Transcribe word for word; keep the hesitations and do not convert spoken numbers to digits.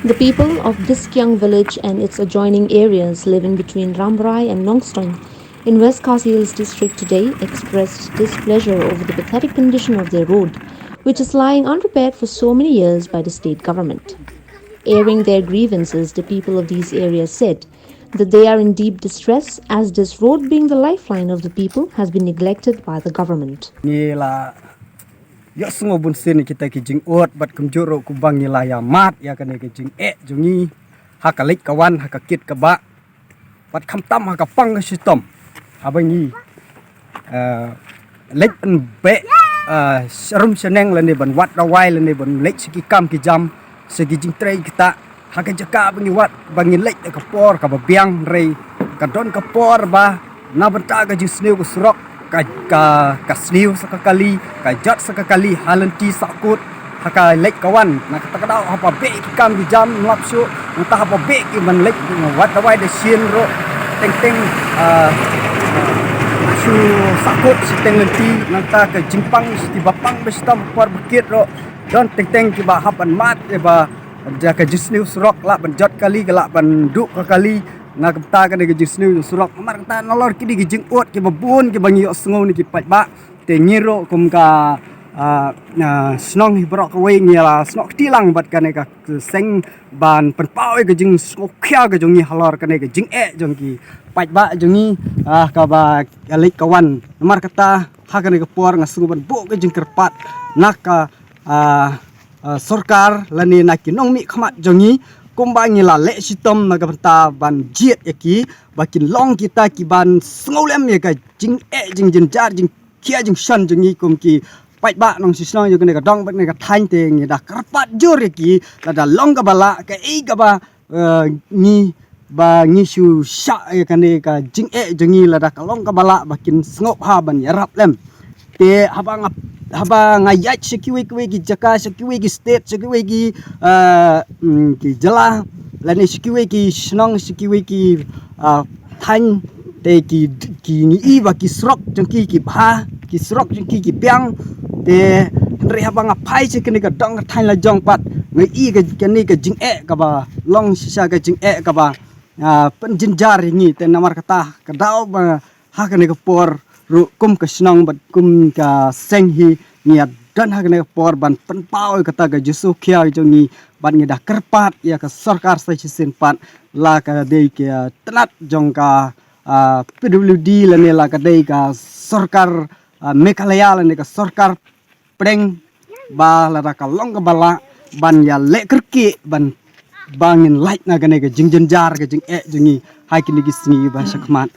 The people of Diskiang village and its adjoining areas living between Rambrai and Nongstoin in West Khasi Hills district today expressed displeasure over the pathetic condition of their road, which is lying unrepaired for so many years by the state government. Airing their grievances, the people of these areas said that they are in deep distress as this road, being the lifeline of the people, has been neglected by the government. Ngi la ïohsngew bun sien kita ki jingud bad kumjuh ruh kumba ngi la ïa mad ïa kane ka jingeh jong ngi ha ka leit ka wan, ha ka kit ka bah bad khamtam ha ka pang ka shitom. Haba ngi eh, leit ban beh eh, sharum shaneng lane ban wad dawai lane ban leit sha ki kam ki jam, sha ki jingtrei kita ha ka jaka ba ngi wad, ba ngi leit ha ka por kaba biang, hynrei ka don ka por ba na bynta ka jingsniew ka surok, ka, ka, ka sniew sa ka kali, ka jot sa ka kali ha lynti sahkut, ha ka leit ka wan. Na kata ka daw haba beh ki kam ki jam, ym lap shuh. Nangta haba beh ki ban leit, wad dawai da shin ruh, teng teng ah, shu sahkut shiteng lynti. Nangta ka jingpang shi kiba pang ba shitom por ba kit ruh don teng teng kiba hap ban mad ïa ba da ka jingsniew surok, lah ban jot kali, ka lah ban duh ka kali na ka bynta kane ka jingsniew jong surok. Namar kata nalor kine ki jingud kiba bun kiba ngi ïohsngew na ki paidbah, te ngi ruh kum ka ah, ah, shnong hi baroh kawei ngi la snoh kti lang bad kane ka seng ban pynpaw ïa ka jingsngewkhia ka jong ngi halor kane ka jingeh jong ki paidbah jong ngi, ah, kaba ka leit ka wan. Namar kata ha kane ka por nga sngew ban buh ka jingkyrpad na ka ah, ah, sorkar lane na ki nongmihkhmat jong ngi, kumba ngi la leh shitom na ka bynta ban jied ïa ki ba kin long kita ki ban sngewlem ïa ka jingeh jingjynjar jingkhia jingshon jong ngi kum ki paidbah nongshishnong jong kane ka dong bad kane ka thaiñ. Te ngi da kyrpad jur ïa ki, lada long kaba lah kaei kaba eh, ngi ba ngi shu shah ïa kane ka jingeh jong ngi, lada ka long kaba lah ba kin sngewbha ban ïarap lem. Te haba nga, haba nga ïaid sha kiwei kiwei ki jaka, sha kiwei ki state, sha kiwei ki ah, mm, ki jylla lane sha kiwei ki shnong, sha kiwei ki ah, thaiñ, te ki, ki ngi i ba ki surok jong ki ki bha, ki surok jong ki ki biang. Te hynrei haba nga phai sha kane ka dong ka thaiñ la jong pat, nga i ka, kane ka jingeh kaba long shisha ka jingeh kaba ah, pynjynjar ïa ngi. Te namar kata ka daw ba ha kane ka por ruh kum ka shnong bad kum ka seng hi ngi ïa don ha kane ka por ban pynpaw ïa kata ka jingsngewkhia jong ngi bad ngi da kyrpad ïa ka sorkar sa shisien pat, la ka dei ka tnat jong ka ah, P W D lane la ka dei ka sorkar ah, Meghalaya lane ka sorkar pdeng ba lada ka long kaba lah ban ïa leh kyrkieh ban ba ngin lait na kane ka jingjynjar ka jingeh jong ngi ha kine ki sngi ba sha khmat.